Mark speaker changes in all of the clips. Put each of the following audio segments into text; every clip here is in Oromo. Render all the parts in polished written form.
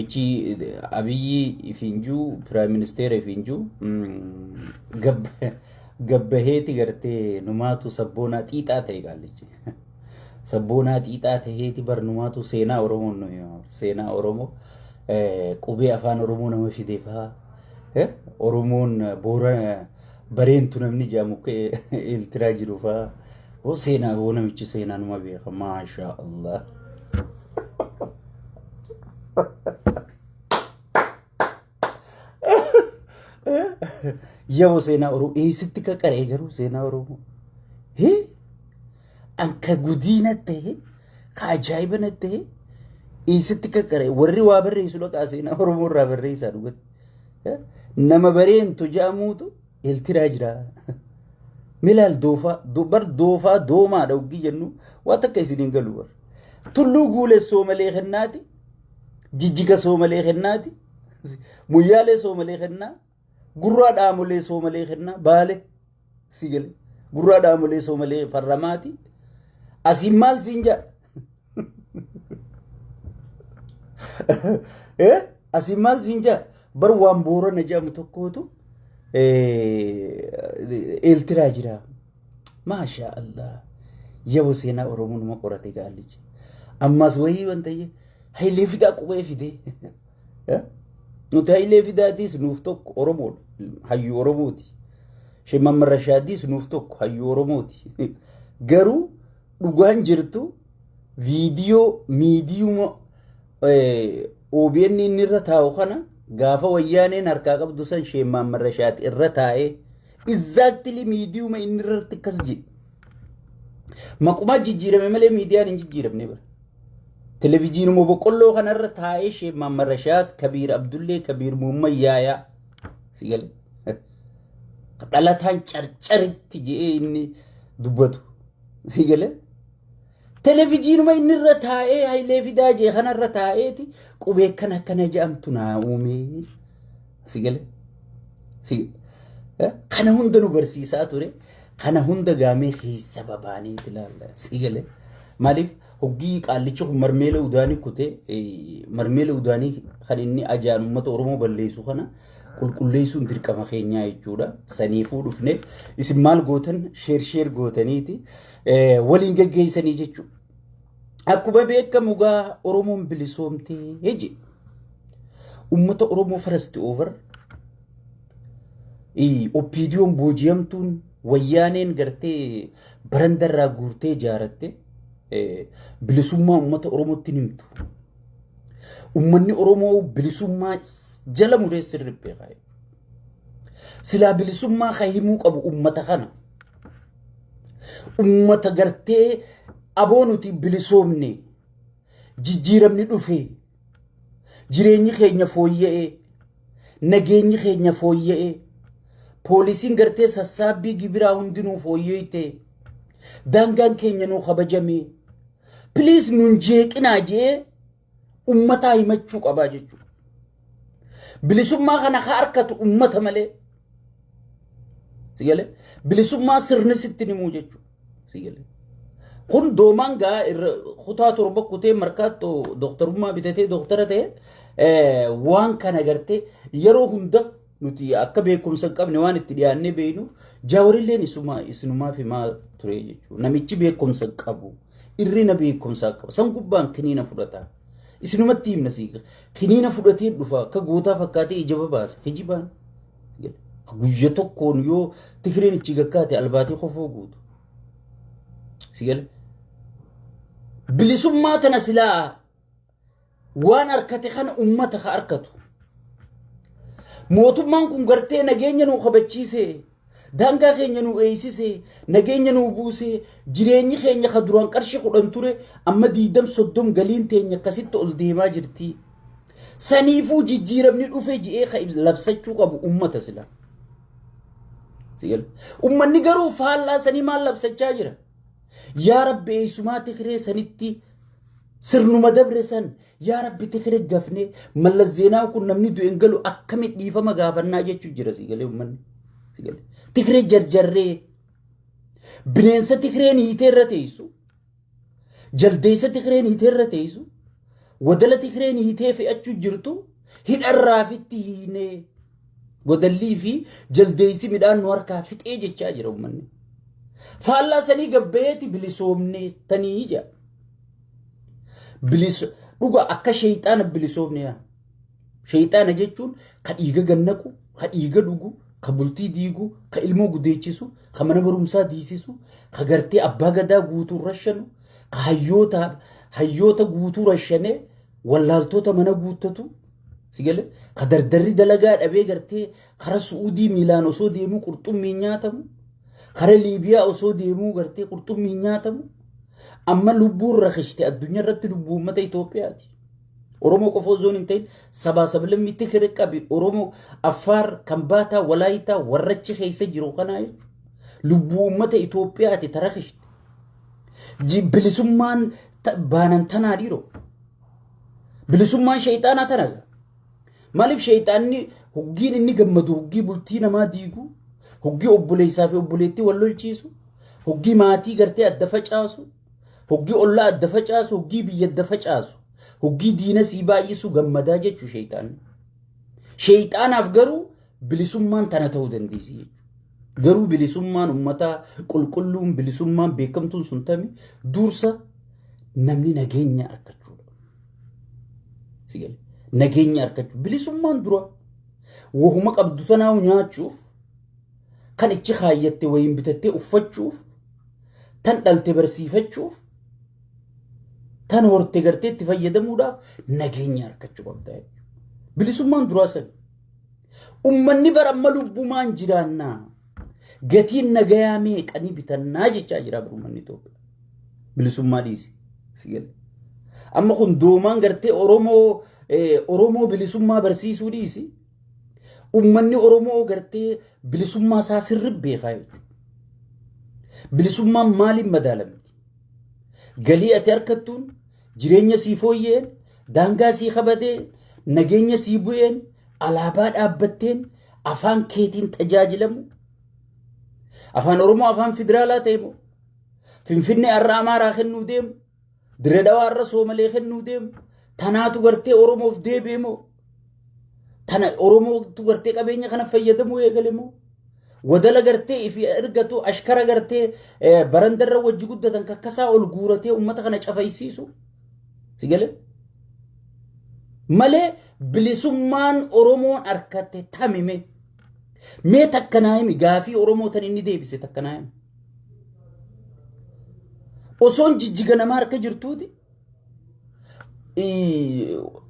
Speaker 1: Namichi Abiyyi ifiin jiru, prime ministeera ifiin jiru, gabbaheeti gartee numaatu sabboonaa xiixaa ta'e qaallichi. Sabboonaa xiixaa ta'eeti bar numaatu seenaa Oromoo nu hima. Seenaa Oromoo qubee afaan Oromoo nama fide fa'aa. Oromoon boora bareentu namni jedhamu Eeltiraa jiru fa'aa. Hoo seenaa hoo namichi seenaa numa beeka maashaa Allah. Yeroo seenaa Oromoo eessatti qaqaree garuu seenaa Oromoo. Hee? Anka gudiina ta'e ka ajaa'iba na ta'e eessatti qaqaree warri waa barreessu dhaqaa seenaa Oromoo irraa barreessaa dhugatti. Nama bareentu jedhamuutu Eeltiraa jira. Milaal doofaa bar doofaa doomaadha oggii jennu waa takka isin hin galu bar. Tulluu guulee soomalee kennaati. Jijjiga soomalee kennaati. Muyyaalee soomalee kennaa. Gurraa dhaamolee soomalee kennaa. Baale si gale. Gurraa dhaamolee soomalee farramaati. Asiin maal siin jedha? Asiin maal siin jedha? Bar waan boorana jedhamu tokkootu eeltiraa jira. Maashaa Allah. Yeroo seenaa Oromoo numa qorate gaallichi. Ammas wayii wanta Hayilee Fidaa qubee fidee. Nuti Hayilee Fidaatiis nuuf tokko Oromoodha. Hayyuu Oromooti. Sheek Mammar Rashaadiis nuuf tokko hayyuu Oromooti. Garuu dhugaan jirtu viidiyoo miidiyuma OBN inni irra taa'u kana gaafa wayyaaneen harkaa qabdu san Sheek Mammar Rashaad irra taa'ee exactly miidiyuma inni irratti akkas jedhe. Maqumaa jijjiirame malee miidiyaan hin jijjiiramne bara. Televijiinuma boqqolloo kanarra taa'ee Sheek Mammar Rashaad, Kabiir Abdullee, Kabiir Muhammad Yaayaa si gale. Dhalataan carcaritti je'ee inni dubbatu si gale. Televijiinuma inni irra taa'ee Hayilee Fidaa jee kanarra taa'eeti qubee akkana akkana jedhamtu naa uumee si gale. Kana hunda nu barsiisaa ture. Kana hunda gaamee keessa babaaneeti ilaalla si gale. Maaliif hoggii qaallichi kun marmeela udaanii kute marmeela udaanii kan inni ajaan uummata Oromoo balleessu kana qulqulleessuun dirqama keenyaa jechuudha. Saniifuu dhufne isin maal gootan sheer sheer gootaniiti waliin geggeessanii jechuudha. Akkuma beekamu gaa Oromoon bilisoomtee jedhe. Uummata Oromoo first over OPDOn booji'amtuun wayyaaneen gartee barandarraa guurtee ijaaratte bilisummaa uummata Oromootti himtu. Uummanni Oromoo bilisummaa jala muree sirri beekaa. Silaa bilisummaa kan himuu qabu uummata kana. Uummata gartee aboo nuti bilisoomne jijjiiramni dhufe jireenyi keenya fooyya'ee nageenyi keenya fooyya'ee poolisiin gartee sassaabbii gibiraa hundinuu fooyya'ee daangaan keenya nuu kabajame please nun jeeqinaa jee ummataa himachuu qabaa jechuudha. Bilisummaa kana ka harkatu ummata malee. Sigalee bilisummaa sirni sitti himuu jechuudha. Sigalee. Kun doomaan gaa irra kutaa torba kutee markaatto dooktarummaa bitatee dooktara ta'e waan kana gartee yeroo hunda nuti akka beekumsa hin qabne waan itti dhiyaannee beeknuuf jaawarilleen isuma isinumaaf himaa ture jechuudha. Namichi beekumsa hin qabu. Irrina beekumsaa qaba. San gubbaan kiniina fudhata. Isinumatti himna siiqa. Kiniina fudhatee dhufa akka gootaa fakkaatee ija babaasa. Kijibaan. Guyya tokkoon yoo tikireen ichi gakkaate albaatee kofoo guutu. Sigale. Bilisummaa tana silaa waan harkate kana ummata ka harkatu. Mootummaan kun gartee nageenya nuu kabachiise, daangaa keenya nuu eeysise, nageenya nuu buuse, jireenyi keenya ka duraan qarshii 10 ture amma 20 30 galiin teenya akkasitti ol deemaa jirti. Saniifuu jijjiiramni dhufe ji'ee ka labsachuu qabu ummata sila. Ummanni garuu faallaa sanii maal labsachaa jira? Yaa Rabbi eessumaa tikiree sanitti sirnuma dabre san yaa Rabbi tikiree gafnee Mallas Zeenaawi kun namni du'e hin galu akkamitti dhiifama gaafannaa jechuu jira si galee uummanni. Si galee. Tikiree jarjarree bineensa tikireen hiitee irra teessu jaldeessa tikireen hiitee irra teessu Wadala Tigreen hiitee fe'achuu jirtu hidharraa fitti hiinee wadallii fi jaldeessi midhaan nu harkaa fixee jechaa jira uummanni. Faallaa sanii gabbayeeti bilisoomne tanii jira. Bilis dhuga akka sheeyxaana bilisoomne yaa. Sheeyxaana jechuun ka dhiiga gannaqu, ka dhiiga dhugu, ka bultii diigu, ka ilmoo gudeechisu, ka mana barumsaa diisisu, ka gartee abbaa gadaa guutuu rashanu, ka hayyoota guutuu rashanee wallaaltota mana guuttatu. Si galee ka dardarri dalagaa dhabee gartee kara Su'uudii miilaan osoo deemuu qurxummiin nyaatamu, kara Liibiyaa osoo deemuu gartee qurxummiin nyaatamu, amma lubbuun rakishte addunyaa irratti lubbuu uummata Itoophiyaati. Oromoo qofa osoo hin ta'in sabaa sablammiitti kire qabi Oromoo, Affaar, Kambaataa, Walaayitaa warrachi keessa jiru kanaa jechuudha. Lubbuu uummata Itoophiyaati tarakishte. Bilisummaan baanan tanaa dhiiroo. Bilisummaan sheeyxaanaa tana. Maaliif sheeyxaanni hoggiin inni gammadu hoggii bultii namaa diigu, hoggii obboleessaa fi obboleettii wal lolchiisu, hoggii maatii gartee adda facaasu, hoggii ollaa adda facaasu, hoggii biyya adda facaasu, hoggii diina sii baay'isu gammadaa jechuu sheeyxaanni. Sheeyxaanaaf garuu bilisummaan tana ta'uu dandeessi jechuudha. Garuu bilisummaan uummataa qulqulluun bilisummaan beekamtuun sun tami dursa namni nageenya argachuudha. Si galee? Nageenya argachuu bilisummaan dura wahuma qabdu tanaa nyaachuuf kan ichi kaayyatte wayiin bitattee uffachuuf tan dhalte barsiifachuuf tan horte gartee itti fayyadamuudhaaf nageenya argachuu qabda jechuudha. Bilisummaan duraa sani. Ummanni bara amma lubbumaan jiraannaa. Gatiin nagayaa meeqanii bitannaa jechaa jira bara uummanni Itoophiyaa. Bilisummaa dhiisi. Si gale. Amma kun doomaan gartee Oromoo bilisummaa barsiisuu dhiisi. Uummanni Oromoo gartee bilisummaa isaa sirri beekaa jechuudha. Bilisummaan maaliin madaalamti? Galii ati argattuun, jireenya sii fooyyeen, daangaa sii kabadeen, nageenya sii bu'een, alaabaa dhaabbatteen, afaan keetiin tajaajilamu. Afaan Oromoo afaan federaalaa ta'e moo? Finfinnee har'a Amaaraa kennuu deemu? Dirree Dhawaa har'a Soomalee kennuu deemu? Tanaatu gartee Oromoof deebi'e moo? Tana Oromootu gartee qabeenya kana fayyadamuu eegale moo? Wadala gartee ifi ergatu ashkara gartee barandarra wajji guddatan kakkasaa ol guuratee uummata kana cafaysiisu. Si galee? Malee bilisummaan Oromoon arkatte tamime. Mee takka naa himi gaafii Oromoo tan inni deebise takka naa himi. Osoon jijjiga namaa harka jirtuuti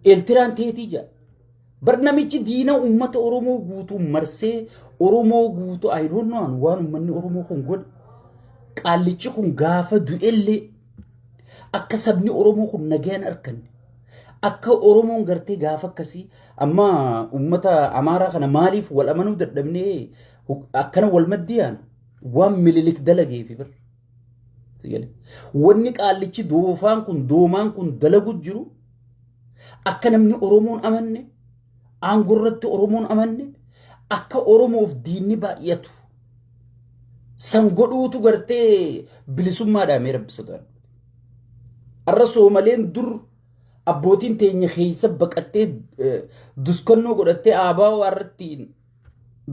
Speaker 1: Eeltiraan teetii jira. Bar namichi diina uummata Oromoo guutuu marsee Oromoo guutuu I don't know waan uummanni Oromoo kun godhe. Qaallichi kun gaafa du'ellee akka sabni Oromoo kun nagaan arkanne akka Oromoon gartee gaafa akkasii amma uummata Amaaraa kana maaliif wal amanuu dadhabnee akkana wal maddii yaana waan Mililik dalageefi bir. Wanni qaallichi doofaan kun doomaan kun dalagu jiru akka namni Oromoon amanne aangoo irratti Oromoon amanne akka Oromoof diinni baay'atu san godhuutu gartee bilisummaadhaa mee rabbi sodaadhu. Arra Soomaleen dur abbootiin teenya keessa baqattee duskannoo godhattee aabaa irratti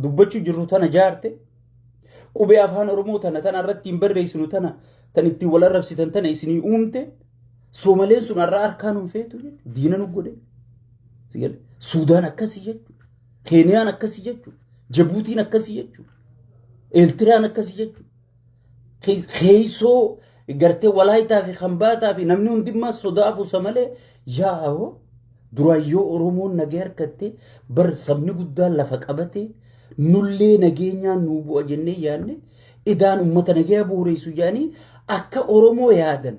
Speaker 1: dubbachuu jirru tana jaarte qubee afaan Oromoo tana tana irratti hin barreessinu tana tan ittiin wal arrabsitan tana isinii uumte Soomaleen sun har'a harkaa nuun feetu jechuudha. Diina nu godhe. Suudaan akkasii jechuudha. Keeniyaan akkasii jechuudha. Jabuutiin akkasii jechuudha. Eeltiraan akkasii jechuudha. Keessoo gartee Walaayitaa fi Kambaataa fi namni hundimmaa sodaa fuusa malee yaa'oo duraayyoo Oromoon nagee harkatte bar sabni guddaan lafa qabate nullee nageenyaan nuu bu'a jennee yaadne idaan uummata nagaya booreessu jedhanii akka Oromoo yaadan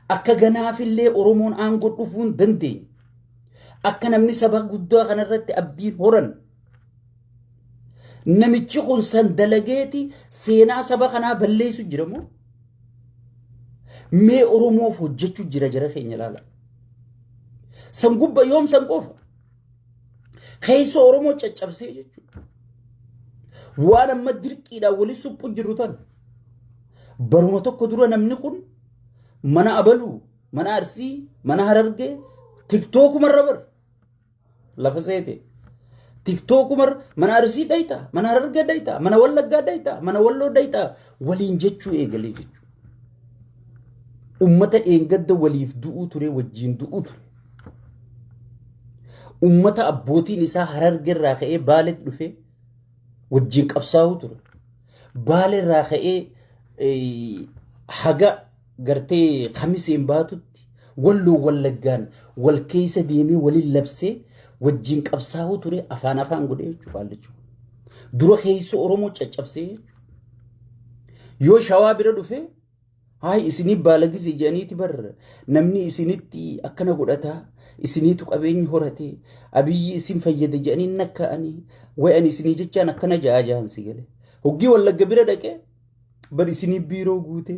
Speaker 1: akka ganaafillee Oromoon aangoo dhufuu hin dandeenye akka namni saba guddaa kanarratti abdiin horan namichi kun san dalageeti seenaa saba kanaa balleessu jira moo? Mee Oromoof hojjechuu jira jara keenya ilaala. San gubba yoom san qofa? Keessoo Oromoo caccabsee jechuudha. Waan amma dirqiidhaan wali suphu jirru tan. Baruma tokko dura namni kun mana Abaluu, mana Arsii, mana Harargee, Tiktookumarra bar lafa seete. Tiktookumarra mana Arsii dhaytaa, mana Harargee dhaytaa, mana Wallaggaa dhaytaa, mana Walloo dhaytaa waliin jechuu eegalee jechuudha. Ummata dheengadda waliif du'uu ture wajjin du'uu ture. Ummata abbootiin isaa Harargeerraa ka'ee Baaletti dhufee wajjin qabsaa'uu ture. Baaleerraa ka'ee haga gartee kamiseen baatutti Walloo Wallaggaan wal keessa deemee waliin labsee wajjin qabsaa'uu ture afaan afaan godhee jechuudha qaallichi. Dura keessa Oromoo caccabsee jechuudha. Yoo Shawaa bira dhufee haay isinii baalagise jedhaniiti bar namni isinitti akkana godhataa isiniitu qabeenya horate Abiyyi isin fayyada jedhanii nakka'anii wayi ani isinii jechaan akkana ja'a jahan si gale. Hoggii Wallagga bira dhaqee bar isinii biiroo guute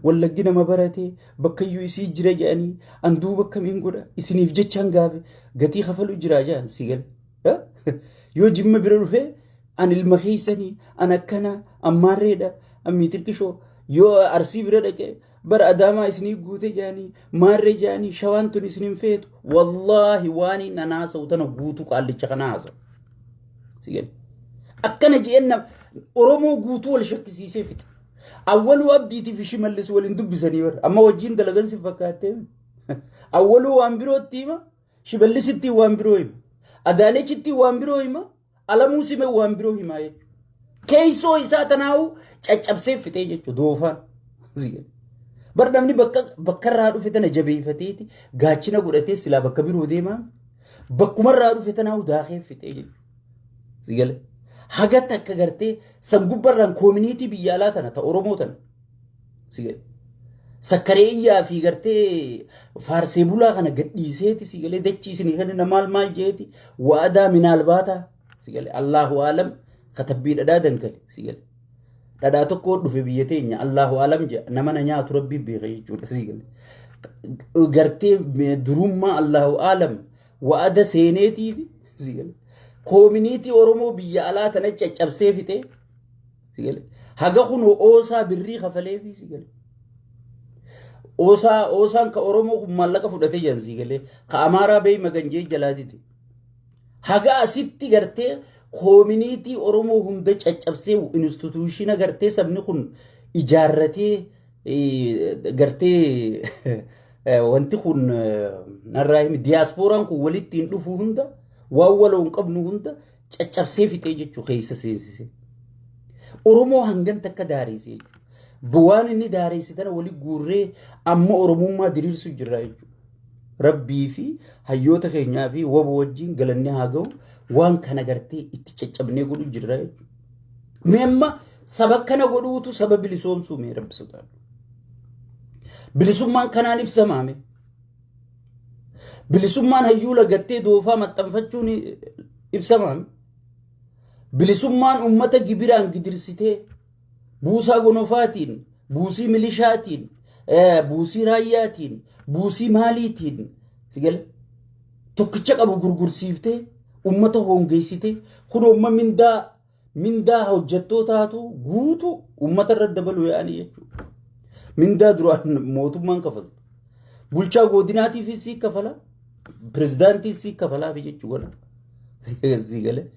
Speaker 1: Wallaggi nama barate bakkayyuu isii jira jedhanii an duuba akkamiin godha isiniif jechaan gaafe gatii kafalu jira jedhan si gale. Yoo Jimma bira dhufee an ilma keessanii an akkana an maarreedha an miitirkishoo. Yoo Arsii bira dhaqee bara Adaamaa isinii guute jedhanii maarree jedhanii Shawaan tun isin hin feetu. Wallaahi waan inni an haasa'u tana guutuu qaallicha kana haasa'u. Si gale. Akkana je'een Oromoo guutuu wal shakkisiisee fixe. Awwaluu Abdiitii fi Shimallis waliin dubbisanii bara. Amma wajjin dalagan si fakkaattee. Awwaluu waan birootti hima. Shimallisitti waan biroo hima. Adaanechitti waan biroo hima. Alamuu Simee waan biroo himaa jechuudha. Keessoo isaa tanaa'uu caccabsee fixee jechuudha doofaan. Bar namni bakka bakka irraa dhufe tana jabeeffateeti gaachina godhatee silaa bakka biroo deemaa bakkuma irraa dhufe tanaa'uu daakee fixee jechuudha. Sigale. Haga takka gartee san gubbarraan koominiitii biyya alaa tana ta Oromoo tana. Sigale. Sakkareeyyaa fi gartee faarsee bulaa kana gadhiiseeti sigalee dachii isinii kenna maal maal jeeti waadaa minaal baataa sigalee Allahu aalam katabbii dhadhaa dankale sigalee. Dhadhaa tokko dhufe biyya teenya Allahu aalam jedha nama na nyaatu rabbii beeka jechuudha sigalee. Gartee durummaa Allahu aalam waada seeneetii fi sigalee. Koominiitii Oromoo biyya alaa tana caccabsee fixee Si galee. Haga kun oosaa birrii kafaleefi si galee. Oosaa oosaan ka Oromoo kun maallaqa fudhatee jiran si galee. Ka Amaaraa beey maganjee jalaa dide. Haga asitti gartee koominiitii Oromoo hunda caccabsee instituushina gartee sabni kun ijaarratee gartee wanti kun narraa himi diyaaspooraan kun walitti hin dhufu hunda waan waloo hin qabnu hunda caccabsee fixee jechuu keessa seensise. Oromoo hangan takka daareesse jechuudha. Waan inni daareesse tana wali guurree amma Oromummaa diriirsu jirra jechuudha. Rabbii fi hayyoota keenyaa fi wabo wajjin galanni haa ga'u waan kana gartee itti caccabnee godhu jirra jechuudha. Mee amma saba kana godhuutu saba bilisoomsuu mee rabbi sodaadhu. Bilisummaan kanaan ibsamaame. Bilisummaan hayyuu lagattee doofaa maxxanfachuun ibsamaan. Bilisummaan uummata gibiraan gidirsitee buusaa gonofaatiin, buusii milishaatiin, buusii raayyaatiin, buusii maaliitiin sigale tokkicha qabu gurgursiiftee uummata hongeessitee kun uumma mindaa mindaa hojjettootaatu guutuu uummata irratti dabaluu yaa'anii jechuudha. Mindaa duraan mootummaan kafaltu. Bulchaa godinaatiifis sii kafala, pirezidaantiif sii kafalaafi jechuudha. Sii galee.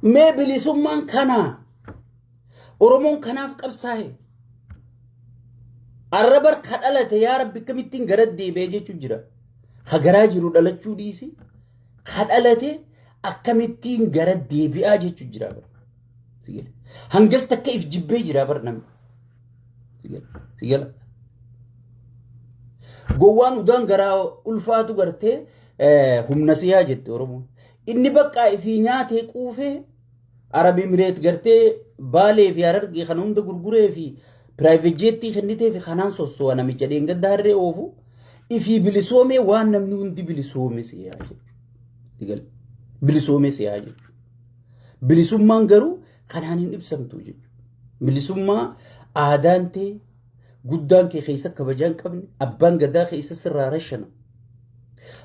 Speaker 1: Mee bilisummaan kanaa Oromoon kanaaf qabsaa'e. Arra bar ka dhalate yaa rabbi akkamittiin gara deebi'ee jechuun jira. Ka garaa jiru dhalachuu dhiisi. Ka dhalate akkamittiin gara deebi'aa jechuun jira bar. Sigale. Hangas takka if jibbee jira bar namni. Sigale. Sigala. Gowwaan udaan garaa ulfaatu gartee humna siyaa jette Oromoon. Inni bakka ifii nyaatee quufee Arab Emireet gartee Baalee fi Harargee kana hunda gurguree fi piraayiveet jeettii kennitee fi kanaan sosso'a namicha dheengadda harree oofu ifii bilisoomee waan namni hundi bilisoome siyaa jechuudha. Bilisoome siyaa jechuudha. Bilisummaan garuu kanaan hin ibsamtu jechuudha. Bilisummaa aadaan tee guddaan kee keessa kabajaa hin qabne abbaan gadaa keessa sirraa rashana.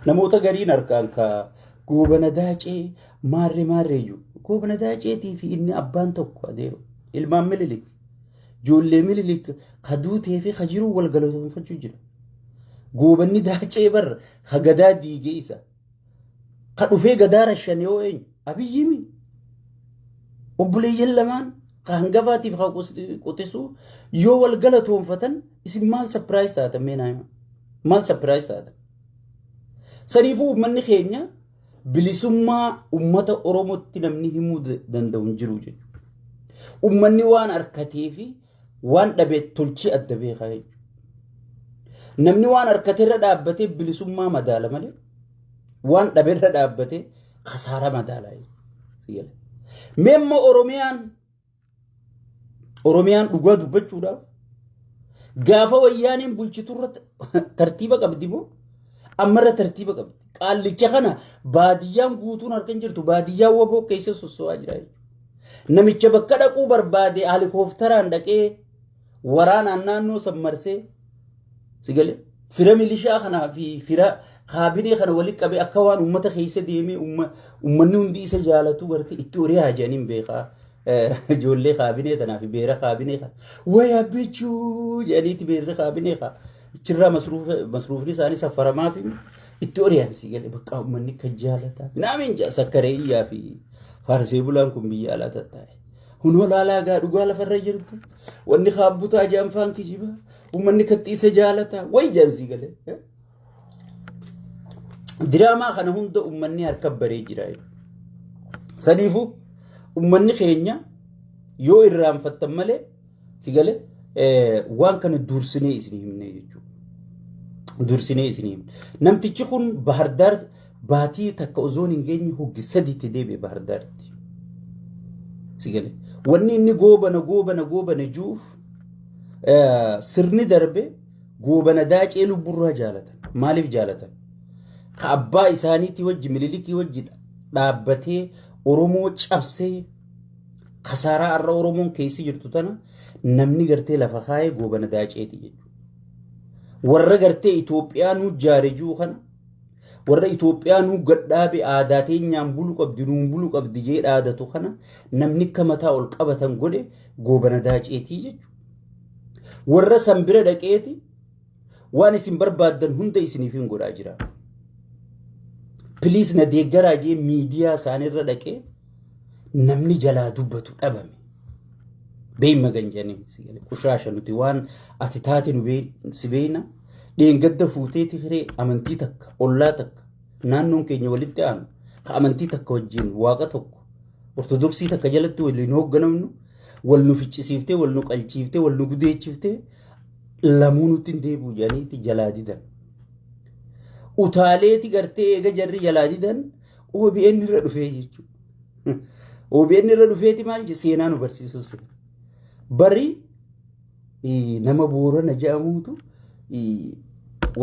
Speaker 1: Namoota gariin harkaan ka Goobana Daacee maarree maarree jiru. Goobana Daaceetii fi inni abbaan tokko adeero. Ilmaan Mililik. Ijoollee Mililik ka duutee fi ka jiru wal galatoonfachuu jira. Goobanni Daacee bar ka gadaa diigee isa. Ka dhufee gadaa rashan yoo eenyu? Abiyyimi. Obboleeyyan lamaan ka hangafaatiif ka quxisuu yoo wal galatoonfatan isin maal surprise taatan mee naa hima? Maal surprise taatan? Saniifuu uummanni keenya bilisummaa uummata Oromootti namni himuu danda'u hin jiru jechuudha. Uummanni waan harkatee fi waan dhabe tolchee adda beekaa jechuudha. Namni waan harkateerra dhaabbatee bilisummaa madaala malee waan dhabeerra dhaabbatee kasaara madaala jechuudha. Mee immoo Oromiyaan dhugaa dubbachuudhaaf gaafa wayyaaneen bulchiturra tartiiba qabdi moo ammarra tartiiba qabdi. Qaallicha kana baadiyyaan guutuun harka hin jirtu, baadiyyaan waboo keessa sosso'aa jira jechuudha. Namicha bakka dhaquu barbaade halikooftaraan dhaqee waraanaan naannoo san marsee si galee fira milishaa kanaa fi fira kaabinee kana walitti qabee akka waan uummata keessa deemee uummanni hundi isa jaalatu gartee itti horii haa jedhaniin beekaa. Ijoollee kaabinee tanaa fi beera kaabinee kana wayi abbichuu jedhaniiti beerri kaabinee kaa achirraa masruufni isaanii saffaramaa fi itti horiyaan si galee bakka uummanni kan jaalataa naamiin jaa sakkaree iyyaa fi faarsee bulaan kun biyya alaa tattaa'e. Hunoo laalaa gaa dhugaa lafarra jirtu wanni kaabbutaa jaan faan kijiba uummanni katti isa jaalataa wayi jaan si galee. Diraamaa kana hunda uummanni harka baree jira. Saniifuu uummanni keenya yoo irraanfattan malee si galee waan kana dursinee isin himne jechuudha. Dursinee isin himne. Namtichi kun Bahardaar baatii takka osoo hin geenye hoggi sadiitti deebi'e Bahardaaritti. Si galee wanni inni goobana goobana goobana juuf sirni darbe Goobana Daacee lubburraa jaalatan. Maaliif jaalatan? Ka abbaa isaaniitii wajji Mililikii wajji dhaabbatee Oromoo cabsee kasaaraa har'a Oromoon keessa jirtu tana namni gartee lafa kaayee Goobana Daaceeti jechuudha. Warra gartee Itoophiyaa nuu jaare jiru kana warra Itoophiyaa nuu gadhaabe aadaa teenyaan bulu qabdi nuun bulu qabdi jee dhaadatu kana namni akka mataa ol qabatan godhe Goobana Daaceetii jechuudha. Warra san bira dhaqeeti waan isin barbaaddan hunda isiniif hin godhaa jira. Piliis na deeggaraa jee miidiyaa isaaniirra dhaqee namni jalaa dubbatu dhabame. Beeyma ganjanii qushaasha nuti waan ati taate nu si beeyna. Dheengadda fuutee tifiree amantii takka ollaa takka naannoon keenya walitti aanu ka amantii takka wajjin waaqa tokko ortodoksii takka jalatti waliin hoogganamnu wal nu ficcisiiftee wal nu qalchiiftee wal nu gudeechiftee lamuu nutti hin deebi'u jedhaniiti jalaa didan. Utaaleeti gartee eega jarri jalaa didan OBN irra dhufee jechuudha. OBN irra dhufeeti maal jedhe seenaa nu barsiisuu seena. Bari nama Boorana jedhamuutu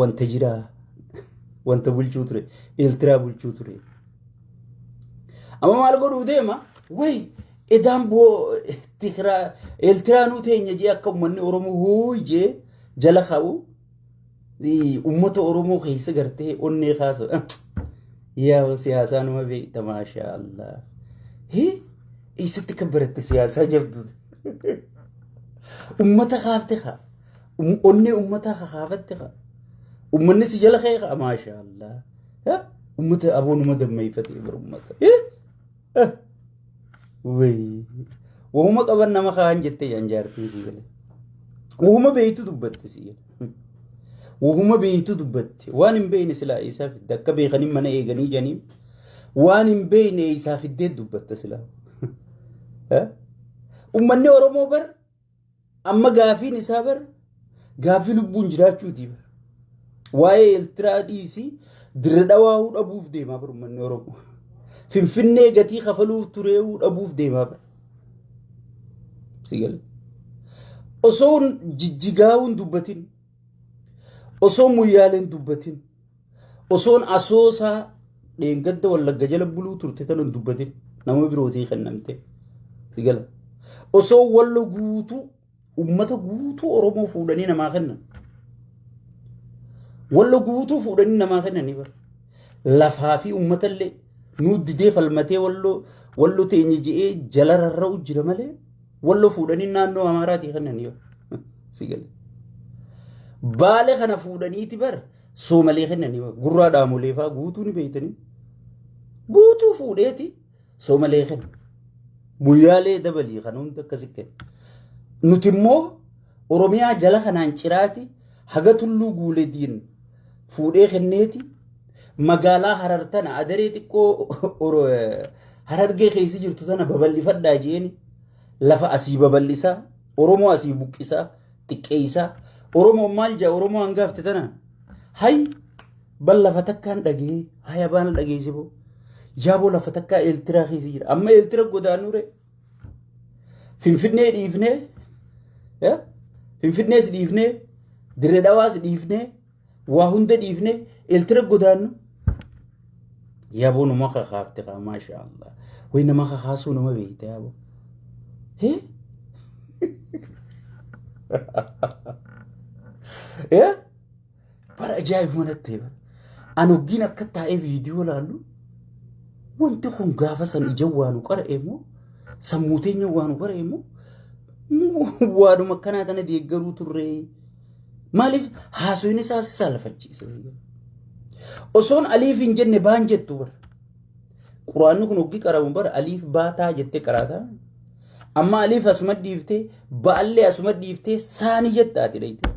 Speaker 1: wanta jiraa wanta bulchuu ture Eeltiraa bulchuu ture. Amma maal godhuu deema? Wayi edaan boo tikiraa Eeltiraanuu teenya jee akka uummanni Oromoo hooyi jee jala ka'u uummata Oromoo keessa gartee onnee kaasu. Yaa siyaasaa numa beekta maashaa Allah. Hee eessatti kan baratte siyaasaa jabduu? Uummata kaafte kaa. Onnee uummataa kakaafatte kaa. Uummanni si jala ka'e kaa maashaa Allah. Uummata aboo numa dammeeffatee bara uummata. Wayii. Wahuma qaban nama kaan jettee jaan jaartiin sii galee. Wahuma beeytu dubbatte sii galee. Wahuma beeytu dubbatte. Waan hin beeyne silaa eessaa fidde akka beekanii mana eeganii janiin waan hin beeyne eessaa fiddee dubbatte silaa. Uummanni Oromoo bar Amma gaafiin isaa bar gaaffii lubbuun jiraachuuti bar. Waa'ee Eeltiraa dhiisii dirra dhawaahuu dhabuuf deemaa bar uummanni Oromoo. Finfinnee gatii kafaluuf tureehuu dhabuuf deemaa bar. Si gala. Osoo jijjigaa'uun dubbatin, osoo muyyaaleen dubbatin, osoon asoosaa dheengadda wallagga jala buluu turte tan hin dubbatin nama birootii kennamte si gala. Osoo wallo guutuu ummata guutuu Oromoo fuudhanii namaa kennan. Wallo guutuu fuudhanii namaa kennanii bara. Lafaa fi ummata illee nuu didee falmatee walloo wallo teenya je'ee jala rarra'u jira malee wallo fuudhanii naannoo Amaaraatii kennanii bara. Si gala. Baale kana fuudhaniiti bara. Soomalee kennanii gurraa dhaamolee fa'aa guutuu ni beeytanii. Guutuu fuudheeti Soomalee kenna. Guyyaalee dabalii kan hunda akkasi kenna. Nuti immoo Oromiyaa jala kanaan ciraati haga Tulluu Guulediin fuudhee kenneeti magaalaa Harar tana adaree xiqqoo Harargee keessa jirtu tana babal'ifadhaa jeeni lafa asii babal'isaa, Oromoo asii buqqisaa, xiqqeessaa. Oromoon maal jaa? Oromoo hangaafte tana hay bal lafa takkaan dhagee haya baana dhageesse boo yaaboo lafa takkaa Eeltiraa keessa jira. Amma Eeltira godaanure, Finfinnee dhiifnee, Finfinnees dhiifnee, Dirree Dhawaas dhiifnee, waa hunda dhiifnee Eeltira godaannu. Yaaboo numa kakaafte kaa, maasha Allah. Way nama kakaasuu nama beekte yaaboo. Hee? Eh? Bara ajaa'ibuma natti ta'e bara. Ani hoggiin akka taa'ee viidiyoo laallu, wanti kun gaafa san ija waanu qara'e immoo, sammuu teenya waanu qara'e immoo, waanuma akkanaa tana deeggaruu turre. Maaliif haasoyni isaa si saalfachiise? Osoon aliif hin jenne baan jettu bara. Quraanni kun hoggii qaramu bara aliif baataa jettee qaraataa. Amma aliif asuma dhiiftee, ba'allee asuma dhiiftee, saani jetta ati dhayite.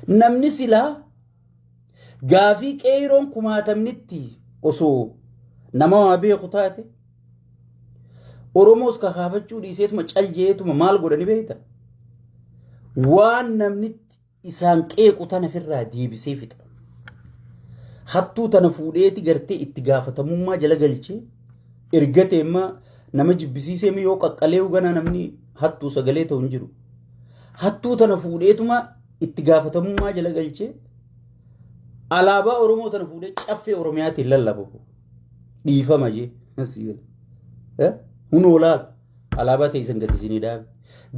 Speaker 1: Namni silaa gaafii qeeyroon kumaatamnitti osoo nama waa beeku taate, Oromoos kakaafachuu dhiiseetuma cal jeetuma maal godhani beekta? Waan namni isaan qeequ tana ofirraa deebisee fixa. Hattuu tana fuudheeti gartee itti gaafatamummaa jala galchee ergate imma nama jibbisiisee yoo qaqqalee ganaa namni hattuu sagalee ta'u hin jiru. Hattuu tana fuudheetuma itti gaafatamummaa jala galchee alaabaa Oromoo tana fuudhee caffee Oromiyaatiin lallabu. Dhiifama jee. Hunoo laal alaabaa teessan gadi isinii dhaabe.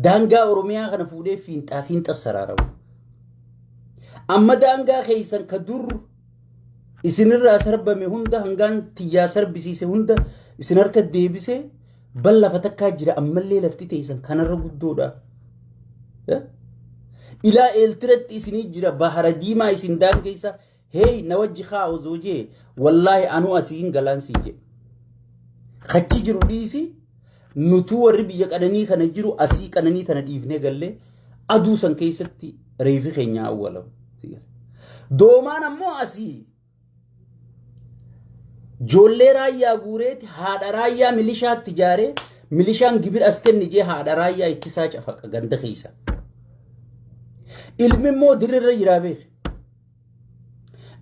Speaker 1: Daangaa Oromiyaa kana fuudhee fiinxaa fiinxa saraaramu. Amma daangaa keessan ka dur isinirraa sarbame hunda, hangaan tiyyaa sarbisiise hunda isin harka deebisee, bal lafa takkaa jira, ammallee lafti teessan kanarra guddoodha. Ilaa Eeltiratti isinii jira, Bahara Diimaa isin daangeessa. Hey, na wajji kaa osoo jee, wallaahi anuu asii hin galaan siin jedhe. Kachi jiru dhiisi, nutuu warri biyya qananii kana jiru asii qananii tana dhiifnee gallee aduu san keessatti reefi keenya awwalamu. Doomaan ammoo asii ijoollee raayyaa guureeti haadha raayyaa milishaatti ijaaree, milishaan gibir as kenni jee haadha raayyaa ittisaa cafaqa ganda keessa. Ilmi immoo dirreerra jiraa beeke.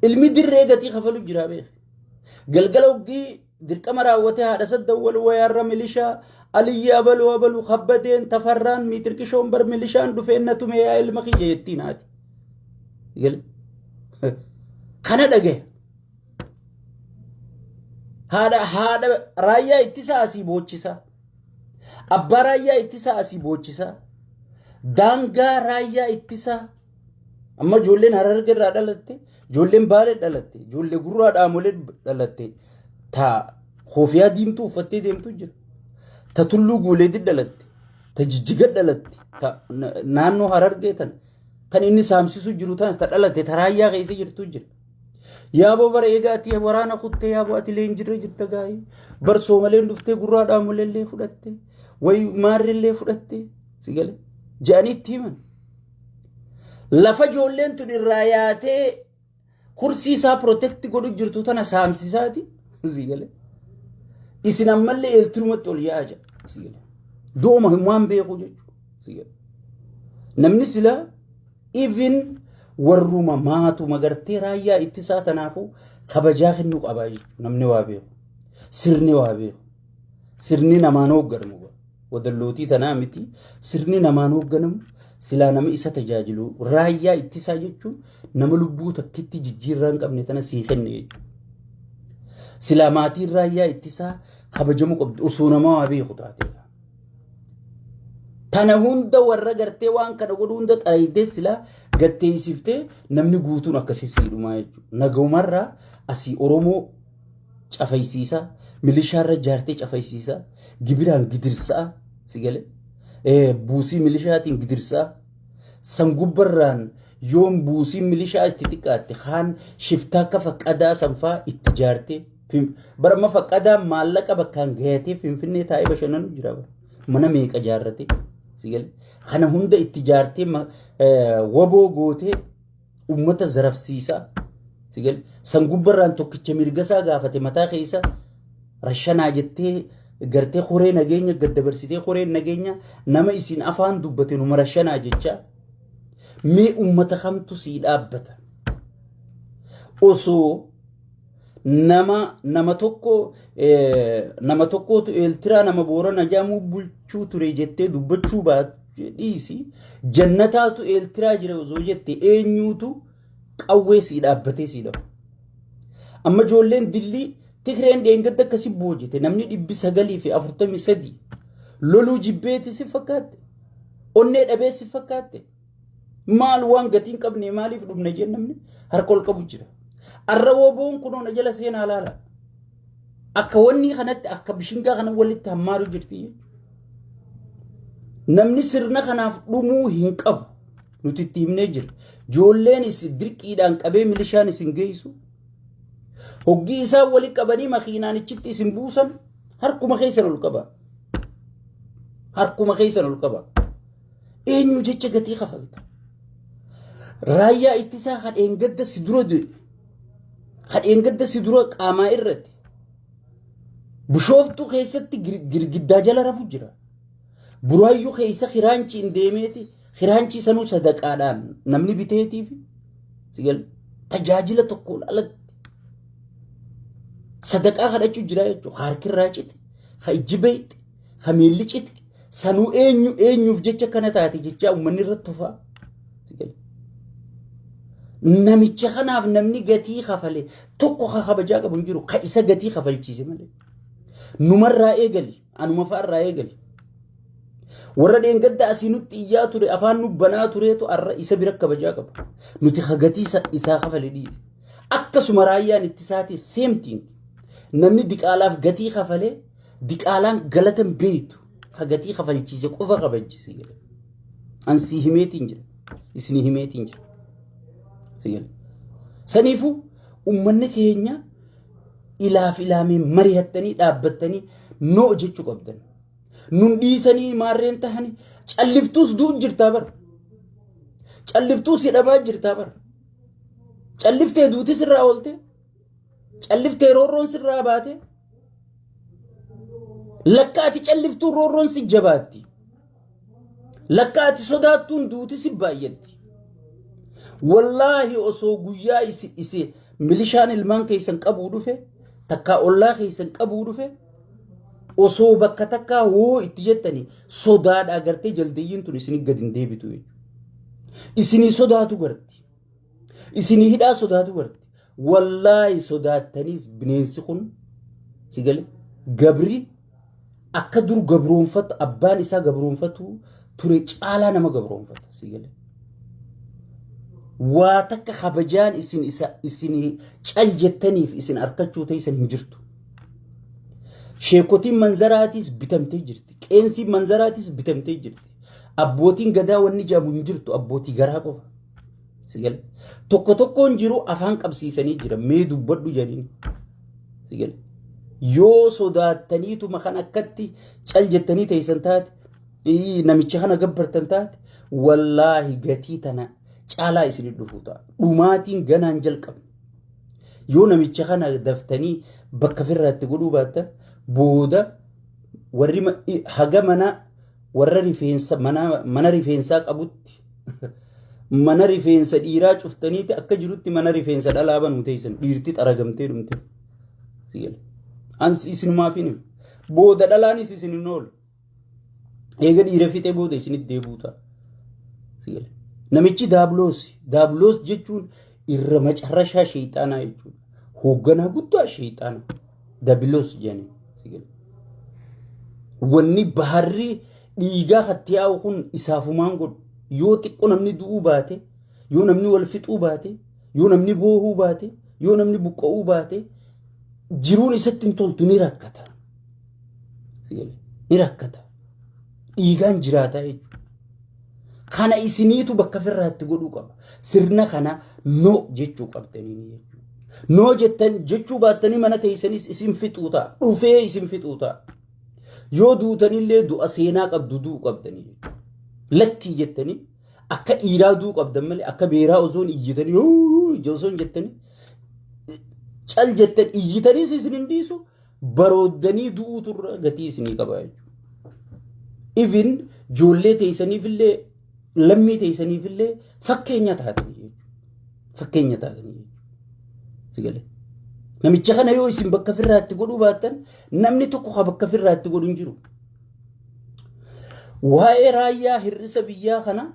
Speaker 1: Ilmi dirree gatii kafalu jiraa beeke. Galgala hoggii dirqama raawwatee haadha saddawwal wayaarra milishaa Aliyyi abaluu abaluu kabbadeen tafarraan miitirqishoon bar milishaan dhufeen na tume yaa ilma kiyya jettiin haati. Kana dhagaye. Haadha raayyaa ittisaa asii boochisaa. Abbaa raayyaa ittisaa asii boochisaa. Daangaa raayyaa ittisaa. Amma ijoolleen Hararge irraa dhalatte, ijoolleen Baalee dhalatte, ijoollee Gurraa Dhaamolee dhalatte, ta koofiyaa diimtuu uffattee deemtu jira. Ta Tulluu Guuleetti dhalatte, ta Jijjiga dhalatte, ta naannoo Harargee tana kan inni saamsisu jiru tana ta dhalatte, ta raayyaa keessa jirtu jira. Yaaboo bara egaa ati waraana kuttee, yaaboo ati leenjirra jirta gaa'ii. Bar Soomaleen dhuftee Gurraa Dhaamolee illee fudhatte, wayi maarri illee fudhatte, si galee jedhanii itti himan. Lafa ijoolleen tun irraa yaatee kursii isaa protect godhu jirtu tana saamsisaati. Si galee. Isin ammallee eeltirumatti ol yaa'aa jira. Si galee. Dooma waan beeku jechuudha. Si galee. Namni sila even warruma maatuma gartee raayyaa ittisaa tanaafuu kabajaa kennuu qabaa jechuudha. Namni waa beeku. Sirni waa beeku. Sirni namaan hoogganamu. Wadallootii tanaa miti, sirni namaan hoogganamu silaa nama isa tajaajilu raayyaa ittisaa jechuun nama lubbuu takkitti jijjiirraa hin qabne tana sii kenne jechuudha. Silaa maatiin raayyaa ittisaa kabajamu qabdu osoo nama waa beeku taateedha. Tana hunda warra gartee waan kana godhu hunda xaraydee silaa gatteessiftee namni guutuun akkasii siidhumaa jechuudha. Nagaumarraa asii Oromoo cafaysiisaa, milishaarra jaartee cafaysiisaa, gibiraan gidirsaa, si galee, buusii milishaatiin gidirsaa, san gubbarraan Yoom buusiin milishaa itti xiqqaatte, kaan shiftaa akka Faqqadaa sanfaa itti jaartee, bara amma Faqqadaa maallaqa bakkaan gayatee Finfinnee taa'ee bashannanu jira bara. Mana meeqa jaarratee si galee kana hunda itti jaartee waboo gootee ummata zarafsiisaa si galee san gubbarraan tokkicha mirgasaa gaafate mataa keessa rashanaa jettee gartee horee nageenya gad dabarsitee, horeen nageenya nama isin afaan dubbate numa rashanaa jechaa. Mee ummata kamtu sii dhaabbata? Osoo nama tokko, nama tokkootu Eeltiraa nama Boorana jaamuu bulchuu ture jettee dubbachuu baate dhiisi, jannataatu Eeltiraa jira osoo jette, eenyuutu qawwee sii dhaabbatee sii dhabu? Amma ijoolleen dillii Tigreen dheengadda akkasi boojite, namni 943 loluu jibbeeti si fakkaatte? Onnee dhabee si fakkaatte? Maal waan gatiin qabne maaliif dhumne jeen namni harka ol qabu jira. Arra woboon kunoo na jala seenaa laala. Akka wanni kanatti akka bishingaa kana walitti hammaaru jirti jechuudha. Namni sirna kanaaf dhumuu hin qabu. Nuti itti himnee jira. Ijoolleen isin dirqiidhaan qabee milishaan isin geessu. Hoggii isaan walitti qabanii makiinaan ichitti isin buusan, harkuma keessan ol qaba. Harkuma keessan ol qaba. Eenyu jecha gatii kafalta? Raayyaa ittisaa kadheen gadda si dura du'e. Kadheen gadda si dura qaamaa irratti. Bishooftuu keessatti girgiddaa jala rafu jira. Buraayyuu keessa kiraanchiin deemeeti, kiraanchii sanuu sadaqaadhaan namni biteetiif tajaajila tokkoon alatti sadaqaa kadhachuu jira jechuudha. Harkirraa cite, ka ijji beeyte, ka miilli cite, sanuu eenyu eenyuuf jecha kana taate jecha uummanni irratti tufaa. Namicha kanaaf namni gatii kafale tokko ka kabajaa qabu hin jiru, ka isa gatii kafalchiise malee. Numarraa eegali, anuma fa'arraa eegali. Warra dheengadda asii nutti iyyaa ture, afaan nu banaa tureetu arra isa bira kabajaa qaba. Nuti ka gatii isaa kafale dhiise. Akkasuma raayyaan ittisaati, same thing. Namni diqaalaaf gatii kafalee, diqaalaan galata hin beektu, ka gatii kafalchiise qofa kabajchise jedhe. An sii himeetiin jira. Isinii himeetiin jira. Saniifuu uummanni keenya ilaaf ilaamee mari'attanii dhaabbattanii noo jechuu qabdan. Nun dhiisanii maarreen tahanii calliftuus du'u jirtaa bara. Calliftuus hidhamaa jirtaa bara. Calliftee duuti sirraa oolte. Calliftee roorroon sirraa baate. Lakka ati calliftuun roorroon si jabaatti. Lakka ati sodaattuun duuti si baay'atti. Wallaahi osoo guyyaa isi milishaan ilmaan keessan qabuu dhufe, takkaa ollaa keessan qabuu dhufe, osoo bakka takkaa hoo itti jettanii sodaadhaa gartee jaldeeyyiin tun isinii gad hin deebitu jechuudha. Isinii sodaatu garti. Isinii hidhaa sodaatu garti. Wallaahi sodaattaniis bineensi kun si gale gabri akka dur gabroonfatu, abbaan isaa gabroonfatu ture caalaa nama gabroonfata si gale. Waa takka kabajaan isin isa isin cal jettaniif isin arkachuu teessan hin jirtu. Sheekotiin manzaraatiis bitamtee jirti. Qeensiin manzaraatiis bitamtee jirti. Abbootiin gadaa wanni jedhamu hin jirtu, abbootii garaa qofa. Si gale. Tokko tokkoon jiru afaan qabsiisanii jira. Mee dubbadhu jedhanii. Si gale. Yoo sodaattaniituma kan akkatti cal jettanii teessan taate, namicha kana gabbartan taate, wallaahi gatii tana caalaa isin dhufuu ta'a. Dhumaatiin ganaan jalqabne. Yoo namicha kana daftanii bakka firraatti godhuu baattan, booda warri haga mana warra rifeensa mana rifeensaa qabutti mana rifeensa dhiiraa cuftaniiti akka jirutti mana rifeensa dhalaa banuu teessan, dhiirti xaragamtee dhumte. Ansi isinumaaf hin himu. Booda dhalaanis isin hin oolu. Eega dhiira fixee booda isinitti deebi'u ta'a. Namichi daabloos, daabloos jechuun irra macarrashaa sheexaanaa jechuudha. Hoogganaa guddaa sheexaanaa dabiloos jedhanii. Wanni baharri dhiigaa katti yaa'u kun isaafumaan godhu. Yoo xiqqoo namni du'uu baate, yoo namni wal fixuu baate, yoo namni boohuu baate, yoo namni buqqa'uu baate, jiruun isatti hin toltu, ni rakkata. Ni rakkata. Dhiigaan jiraata jechuudha. Kana isiniitu bakka firraatti godhuu qaba. Sirna kana no jechuu qabdanii jechuudha. No jettan jechuu baattanii mana teessanis isin fixuu ta'a. Dhufee isin fixuu ta'a. Yoo duutanillee du'a seenaa qabdu du'uu qabdanii jechuudha. Lakkii jettanii akka dhiiraa du'uu qabdan malee akka beeraa osoo hin iyyitanii osoo hin jettanii cal jettan iyyitaniis isin hin dhiisu, barooddanii du'uutu irra gatii isinii qaba jechuudha. Even ijoollee teessaniifillee, lammii teessaniifillee fakkeenya taatanii jechuudha. Fakkeenya taatanii jechuudha. Sigalee. Namicha kana yoo isin bakka firraatti godhuu baattan, namni tokko ka bakka firraatti godhu hin jiru. Waa'ee raayyaa hir'isa biyyaa kana,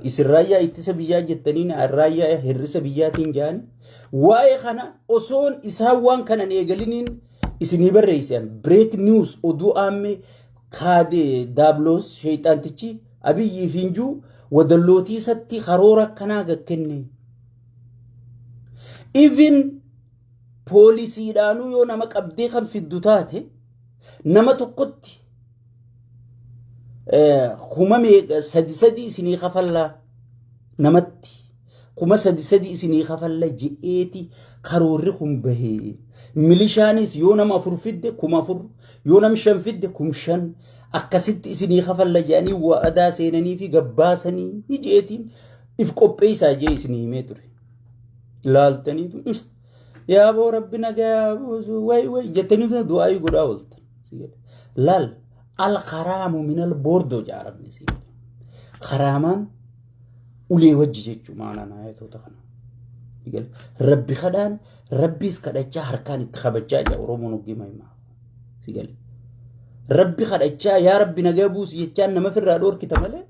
Speaker 1: isin raayyaa ittisa biyyaa jettanii, raayyaa hir'isa biyyaatiin jaani, waa'ee kana osoon isaan waan kanan eegaliniin isinii barreessan. Break news, oduu aammee, kaadee daabloos sheexaantichi Abiyyii fi Injuu wadallootii isatti karoora akkanaa gakkenne. Even poolisiidhaanuu yoo nama qabdee kan fiddu taate, nama tokkotti kuma meeqa, sadi sadi isinii kafallaa, namatti 3000 isinii kafalla je'eeti karoorri kun bahee. Milishaanis yoo nama afur fidde 4000, yoo nama shan fidde 5000, akkasitti isinii kafalla jedhanii wa'adaa seenanii fi gabbaasanii je'eetiin if qopheessaa jee isinii himee ture. Laaltaniitu yaa boo rabbi nagaa buusu, way way jettanii du'aayii godhaa ooltan. Laal, al karaamu minal boordoo jaarabni si karaamaan ulee wajji jechuu maanaan ayatoota kana. Rabbi kadhaan rabbiis kadhachaa harkaan itti kabachaa jira Oromoon hoggii mahimaa. Rabbi kadhachaa yaa rabbi nagaa buusi jechaan nama firraa dhoorkita malee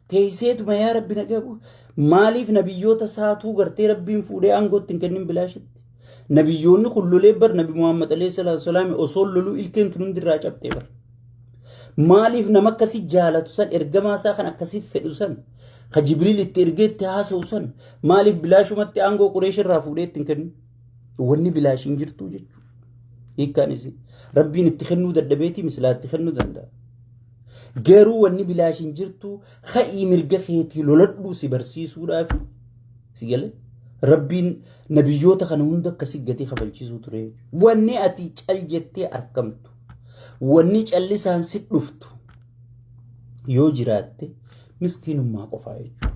Speaker 1: teesseetuma yaa rabbi nagaa buusi. Maaliif nabiyyoota saatuu gartee rabbiin fuudhee aangootti hin kennin bilaashitti? Nabiyyoonni kun lolee bar, Nabi Muhammad alayhi salaatu wasalaam osoo loluu ilkeen tun hundirraa cabxee bar. Maaliif nama akkasii jaalatu san, ergamaa isaa kan akkasii fedhu san, ka Jibriil itti ergee itti haasa'u san, maaliif bilaashumatti aangoo Qureesh irraa fuudhee itti hin kennu? Wanni bilaash hin jirtu jechuudha. Hiikkaan isii. Rabbiin itti kennuu dadhabeetii misilaa itti kennuu danda'a. Garuu wanni bilaash hin jirtu, ka'ii mirga keetii loladhuu si barsiisuudhaafi si galee. Rabbiin nabiyyoota kana hunda akkasii gatii kafalchiisuu ture. Wanni ati cal jettee argamtu, wanni callisaan si dhuftu yoo jiraatte, miskiinummaa qofaa jechuudha.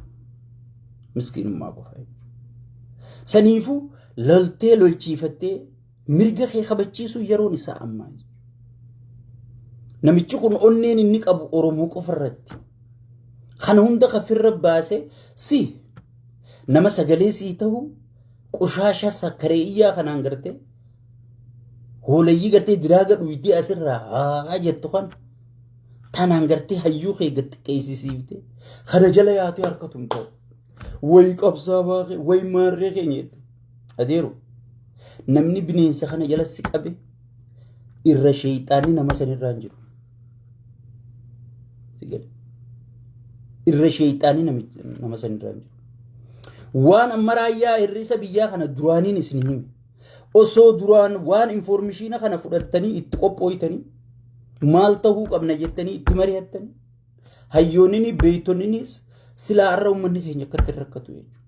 Speaker 1: Miskiinummaa qofaa jechuudha. Saniifuu loltee lolchiifattee mirga kee kabachiisuu yeroon isaa ammaa jechuudha. Namichi kun onneen inni qabu Oromoo qofa irratti. Kana hunda kafirra baasee si nama sagalee sii ta'u qushaasha sakkareeyyaa kanaan gartee hoolayyii gartee diraaga dhuydee asirraa haa jettu kan tanaan gartee hayyuu kee gad xiqqeessisiifte kana jala yaatee harka tumta. Way qabsaa baakee, way maarree keenya jette. Adeeru, namni bineensa kana jala si qabe irra sheeyxaanni nama sanirraa hin jiru. Si gale. Irra sheeyxaanni nama sanirraa hin jiru. Waan amma raayyaa hir'isa biyyaa kana duraaniin isin hime. Osoo duraan waan information kana fudhattanii itti qophooytanii, maal ta'uu qabna jettanii itti mari'attanii, hayyoonni beeytonninis silaa har'a uummanni keenya akkatti hin rakkatu jechuudha.